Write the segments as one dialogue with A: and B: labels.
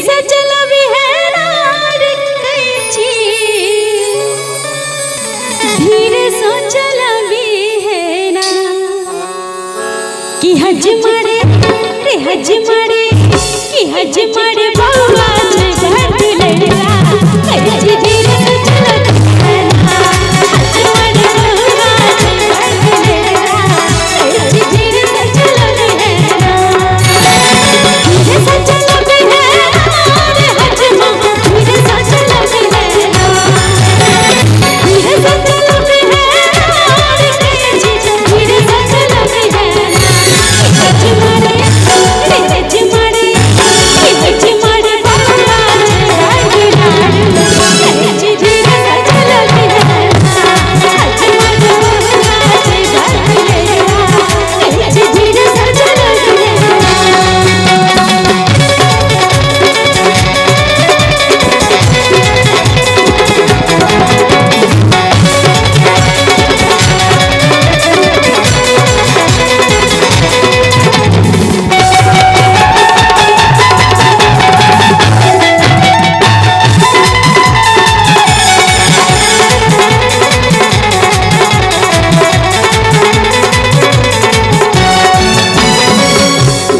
A: से चलबी है रे कैची, धीरे से चलबी है ना। कि हज मारे रे हज मारे, कि हज मारे बउआ छै बड़ दुलरुआ कैची, धीरे से चलबी है ना। हज मारे बउआ छै बड़ दुलरुआ कैची, धीरे से चलबी है ना। धीरे से चलबी है ना रे हजमा, धीरे से चलबी है ना। धीरे से चलबी है ना रे कैची, धीरे से चलबी है ना। हज मारे रे हज मारे, हज मारे बउआ छै बड़ दुलरुआ कैची, धीरे से चलबी है ना। हज मारे बउआ छै बड़ दुलरुआ कैची, धीरे से चलबी है ना।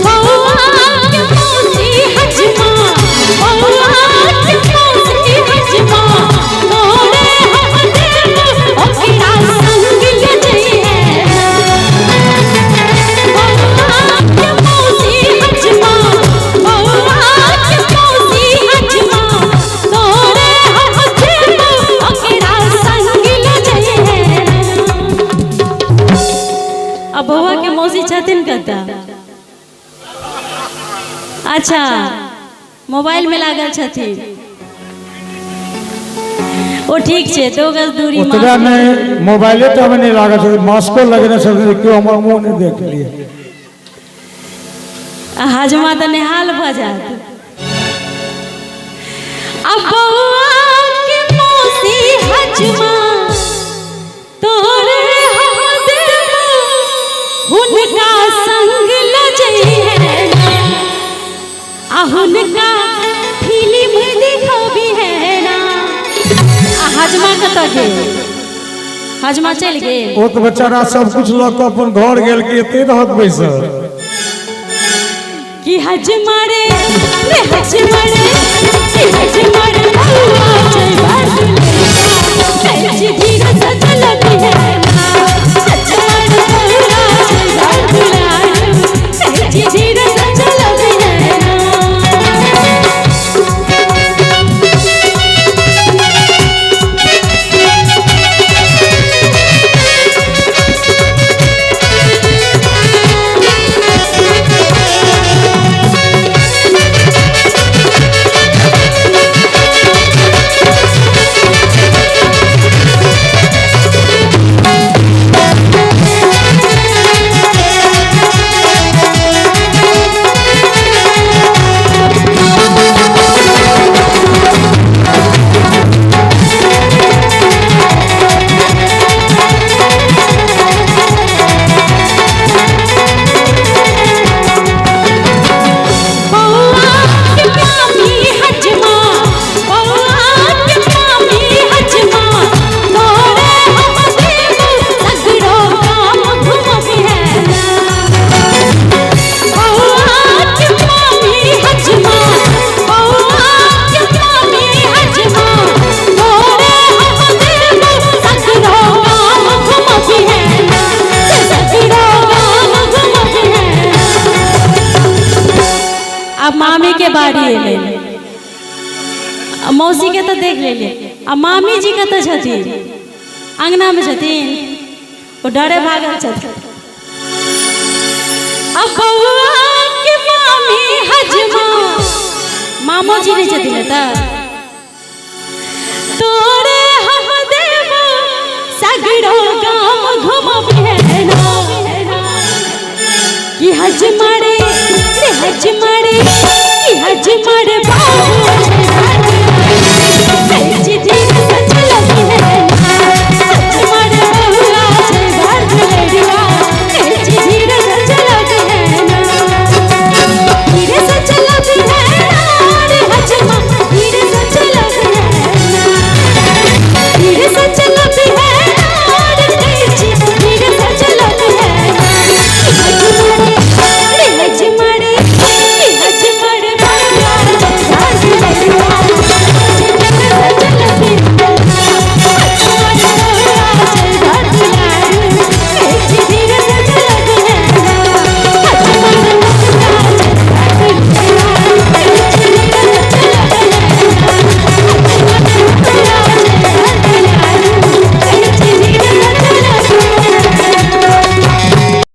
A: बउआ के मौसी हजमा, बउआ के मौसी हजमा, तोरे हम देब ओकरा संग ले जइहे ना। बउआ के मौसी हजमा, बउआ के मौसी हजमा, तोरे हम देब ओकरा संग ले जइहे ना। अब बउआ के मौसी छथिन कतऽ? अच्छा, मोबाइल में लागल छथिन। ओ ठीक छै, 2 गज दूरी
B: ओतबा नहि, मोबाइले टा मे नहि लागल छथिन, मास्को लगेने छथिन, केओ हमर मुँह नहि देख लिए।
A: आ हजमा तऽ नेहाल भऽ जायत। अब बउआ के मौसी हजमा, तोरे हम देब हुनका संग ल जइहे ना। आ हुनका फिल्म देखबी है ना। आ हजमा कतऽ गेल? हजमा चलि गेल।
B: ओ तऽ बेचारा सब कुछ लऽ कऽ अपन घर गेल कि एते रहत बैसल।
A: कि हजमा रे रे हजमा रे, कि हजमा रे बउआ छै बड़ दुलरुआ कैची, धीरे से चलबी है ना। हजमा रे बउआ छै बड़ दुलरुआ कैची, धीरे से चलबी है ना। बउआ के मामी हजमा, बउआ के मामी हजमा, तोरे हम देब सगरो गाम घुमबी है ना। बउआ के मामी हजमा, बउआ के मामी हजमा, तोरे हम देब सगरो गाम घुमबी है ना। सगरो गाम घुमबी है ना। अब मामी के बारी एलै। आ मौसी के तऽ देख लेलियै, आ मामी जी कतऽ छथिन? अंगना में छथिन, ओ डरे भागल छथिन। अब बउआ के मामी हजमा, मामो जी नहि छथिन एतऽ? तोरे हम देब सगरो गाम घुमबी है ना। कि हज मारे रे हज मारे, कि हज मारे बउआ